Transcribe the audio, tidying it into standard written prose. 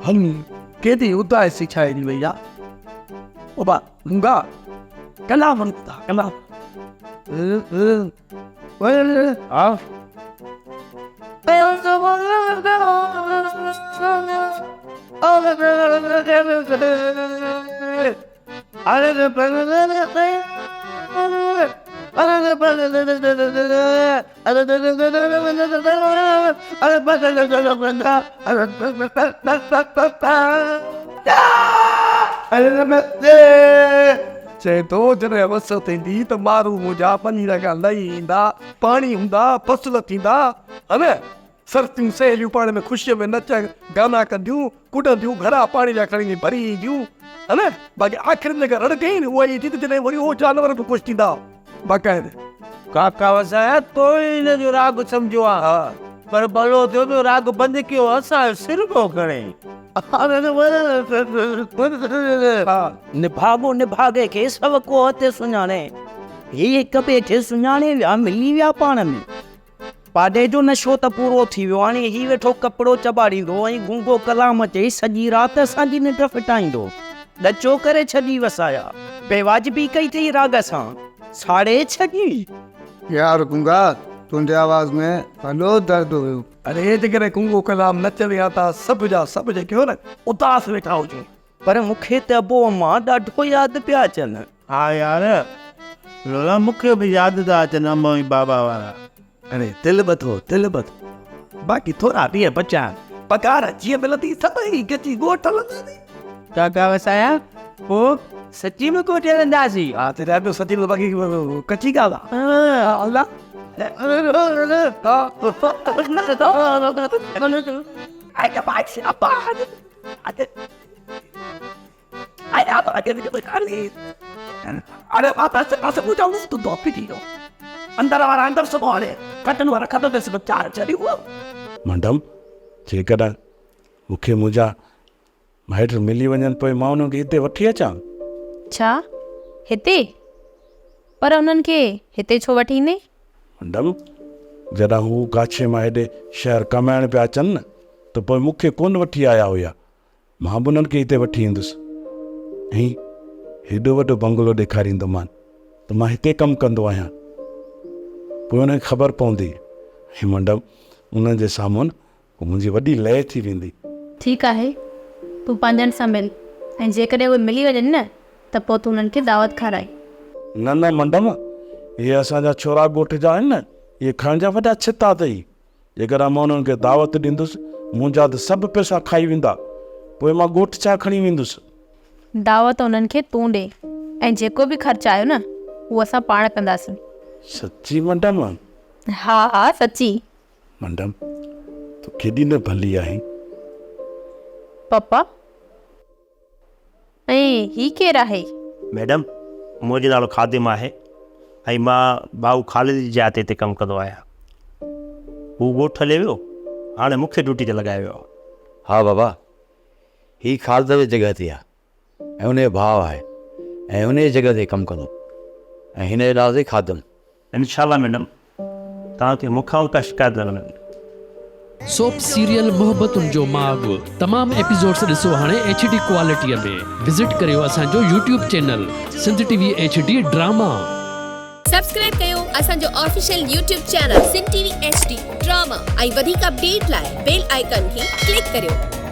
هن ڪيڏي اداسي ڇائجي وئي آ. بابا گنگا ڪلام ٻڌا ڪلام. ها. چئي ٿو جڏهن وس ٿيندي ته مارو منهنجا ٻنيء کان لهي ايندا، پاڻي هوندا، فصل ٿيندا، ها نه؟ سرتيون سهيليون پاڻ ۾ خوشيء ۾ نچ گانا ڪنديون، ڪڏنديون، گهرا پاڻي جا کڻي وڃي ڀري اينديون، ها نه؟ باقي آخر ۾ جيڪا رڙ ڪئي نه اها ائين ٿي ته جڏهن وري اهو جانور به خوش ٿيندا باقاعده. ڪاڪا وسايا تو ئي هن جو راڳ سمجهيو آ پر ڀلو ٿيو جو راڳ بند ڪيو اسان جو سر پيو کڻي. نڀاڳو نڀاڳي کي سو ڪوهه تي سڃاڻي. هي هڪ ٻئي کي سڃاڻي ويا ملي ويا پاڻ ۾. پاڏي جو نشو ته پورو ٿي ويو، هاڻي هي ويٺو ڪپڙو چٻاڙيندو ۽ گونگو ڪلام چئي سڄي رات اسان جي ننڊ ڦٽائيندو. ڏچو ڪري ڇڏي وسايا. بيواجبي ڪئي اٿئي راڳ سان. ساڙي ڇڏي. يار گونگا تنهنجي آواز ۾ وڏو درد هيو. اڙي جيڪڏهن گونگو ڪلام نه چوي ها ته سڀ جا سڀ جيڪي هو نه اداس ويٺا هجون. پر مون کي ته ابو امان ڏاڍو ياد پيا اچن. ها يار لولا مون کي به ياد ٿا اچن امو ۽ بابا وارا. اڙي دل ٻڌو دل ٻڌو باقي ٿورا ڏينهن بچيا آهن پگهار جيئن ملندي سڀئي گڏجي ڳوٺ هلنداسين. ڪاڪا وسايا پوء سچي ۾ ڳوٺ هلنداسين. ها ته رهيا پيو سچي ۾ باقي ڪچي ڳالهه آ الله. مئڊم، جيڪڏهن مون کي منهنجا مائٽ ملي وڃن پوء مان انهن کي هتي وٺي اچان؟ ڇا؟ هتي؟ پر انهن کي هتي ڇو وٺي ايندين؟ مئڊم، جڏهن هو ڪاڇي مان هيڏي شهر ڪمائڻ پيا اچن نه ته پوء مون کي ڪونه وٺي آيا هيا. مان به انهن کي هتي وٺي ايندس ۽ هيڏو وڏو بنگلو ڏيکاريندومان ته مان هتي ڪم ڪندو آهيان. پوء انهن کي خبر پوندي ۽ منڊپ انهن جي سامهون پوء منهنجي وڏي لئه ٿي ويندي. ٺيڪ آهي، تون پنهنجن سان مل ۽ جيڪڏهن اهي ملي وڃن نه ته پوء تون انهن کي دعوت کارائين. نه نه منڊم، اهي اسان جا ڇورا ڳوٺ جا آهن نه، اهي کائڻ جا وڏا ڇتا اٿئي. جيڪڏهن مان انهن کي دعوت ڏيندس، منهنجا ته سڀ پئسا کائي ويندا، پوء مان ڳوٺ ڇا کڻي ويندس؟ دعوت انهن کي تون ڏي ۽ جيڪو به خرچ آيو نه، اهو اسان پاڻ ڪنداسين. سچي منڊم؟ ها ها سچي. منڊم، تون ڪيڏي نه ڀلي آهين. پپا، ۽ هي ڪير آهي؟ ميڊم، منهنجو نالو خادم آهي ۽ مان ڀائو خالد جي جاء تي هتي ڪم ڪندو آهيان. هو ڳوٺ هليو ويو، هاڻي مون کي ڊيوٽي تي لڳايو ويو آهي. ها بابا، هي خالد جي جڳهه تي آهي ۽ ان جو ڀاء آهي ۽ ان جي جڳهه تي ڪم ڪندو ۽ هن جو نالو اٿئي خادم. انشاء الله ميڊم توهان کي مون کان ڪا شڪايت نه ملندي. سوپ سيريل محبتن جو ماڳ تمام ايپيسوڊس ڏسو هاڻي ايڇ ڊي ڪوالٽي ۾ وزٽ ڪريو اسان جو YouTube channel Sindh T V H D drama. Subscribe ڪيو اسان جو official YouTube channel Sindh T V H D drama ۽ وڌيڪ اپڊيٽ لاء بيل آئيڪان کي ڪلڪ ڪريو.